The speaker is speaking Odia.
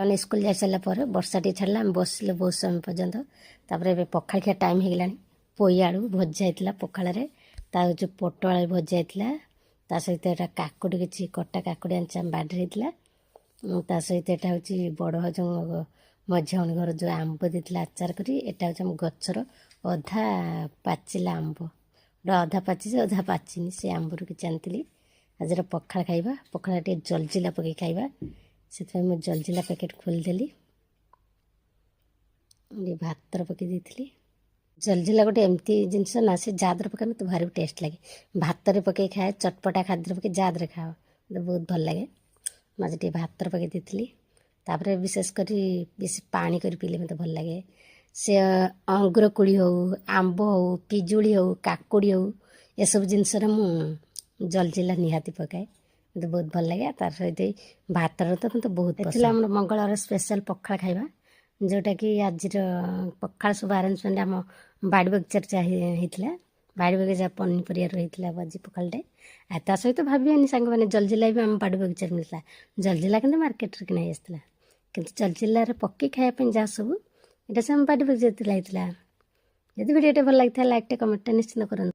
ମାନେ ସ୍କୁଲ ଯାଇ ସାରିଲା ପରେ ବର୍ଷା ଟିକେ ଛାଡ଼ିଲା, ଆମେ ବସିଲେ ବହୁତ ସମୟ ପର୍ଯ୍ୟନ୍ତ। ତାପରେ ଏବେ ପଖାଳ ଖିଆ ଟାଇମ୍ ହେଇଗଲାଣି। ପୋଇ ଆଳୁ ଭଜା ହେଇଥିଲା ପଖାଳରେ, ତା ହେଉଛି ପୋଟଳ ଆଳୁ ଭଜା ହେଇଥିଲା, ତା ସହିତ ଏଇଟା କାକୁଡ଼ି, କିଛି କଟା କାକୁଡ଼ି ଆଣିଛି, ଆମ ବାଡ଼ିରେ ହେଇଥିଲା। ତା ସହିତ ଏଇଟା ହେଉଛି ବଡ଼ ଭାଉଜଙ୍କ, ମଝିଆ ଭଉଣୀ ଘର ଯେଉଁ ଆମ୍ବ ଦେଇଥିଲା ଆଚାର କରି। ଏଇଟା ହେଉଛି ଆମ ଗଛର ଅଧା ପାଚିଲା ଆମ୍ବ, ଗୋଟେ ଅଧା ପାଚିଛି, ଅଧା ପାଚିନି, ସେ ଆମ୍ବରୁ କିଛି ଆଣିଥିଲି। ଆଜିର ପଖାଳ ଖାଇବା, ପଖାଳ ଟିକେ ଜଲଜିରା ପକେଇ ଖାଇବା, ସେଥିପାଇଁ ମୁଁ ଜଲଜିରା ପ୍ୟାକେଟ୍ ଖୋଲିଦେଲି, ଟିକେ ଭାତରେ ପକେଇ ଦେଇଥିଲି। ଜଲଜିରା ଗୋଟେ ଏମିତି ଜିନିଷ ନା, ସେ ଯାହାଦେହରେ ପକାଏ ମୋତେ ଭାରି ଟେଷ୍ଟ ଲାଗେ। ଭାତରେ ପକେଇ ଖାଏ, ଚଟପଟା ଖାଦ୍ୟରେ ପକେଇ, ଯାହାଦେହରେ ଖାଅ, ମୋତେ ବହୁତ ଭଲ ଲାଗେ। ମୁଁ ଆଜି ଟିକେ ଭାତରେ ପକେଇ ଦେଇଥିଲି। ତାପରେ ବିଶେଷ କରି ବେଶୀ ପାଣି କରି ପିଇଲେ ମୋତେ ଭଲ ଲାଗେ। ସେ ଅଙ୍ଗୁର କୋଳି ହଉ, ଆମ୍ବ ହଉ, ପିଜୁଳି ହଉ, କାକୁଡ଼ି ହଉ, ଏସବୁ ଜିନିଷରେ ମୁଁ ଜଲଜିରା ନିହାତି ପକାଏ। ମୋତେ ବହୁତ ଭଲ ଲାଗେ। ଆଉ ତାର ସହିତ ଏଇ ଭାତର ତ ମୋତେ ବହୁତ ଥିଲା। ଆମର ମଙ୍ଗଳବାର ସ୍ପେଶାଲ ପଖାଳ ଖାଇବା, ଯେଉଁଟାକି ଆଜିର ପଖାଳ ସବୁ ଆରେଞ୍ଜମେଣ୍ଟ ଆମ ବାଡ଼ି ବଗିଚାରେ ଯାହା ହେଇଥିଲା, ବାଡ଼ି ବଗିଚା ପନିପରିବା ରହିଥିଲା ଆଜି ପଖାଳଟେ। ଆଉ ତା ସହିତ ଭାବିବେନି ସାଙ୍ଗମାନେ, ଜଲଜିରା ବି ଆମ ବାଡ଼ି ବଗିଚାରେ ମିଳିଥିଲା। ଜଲଜିରା କିନ୍ତୁ ମାର୍କେଟରେ କିଣା ହେଇ ଆସିଥିଲା, କିନ୍ତୁ ଜଲଜିରାରେ ପକେଇ ଖାଇବା ପାଇଁ ଯାହା ସବୁ, ଏଇଟା ସେ ଆମ ବାଡ଼ି ବଗିଚାରେ ଥିଲା ହେଇଥିଲା। ଯଦି ଭିଡ଼ିଓଟା ଭଲ ଲାଗିଥାଏ, ଲାଇକ୍ଟେ, କମେଣ୍ଟଟା ନିଶ୍ଚିତ କରନ୍ତୁ।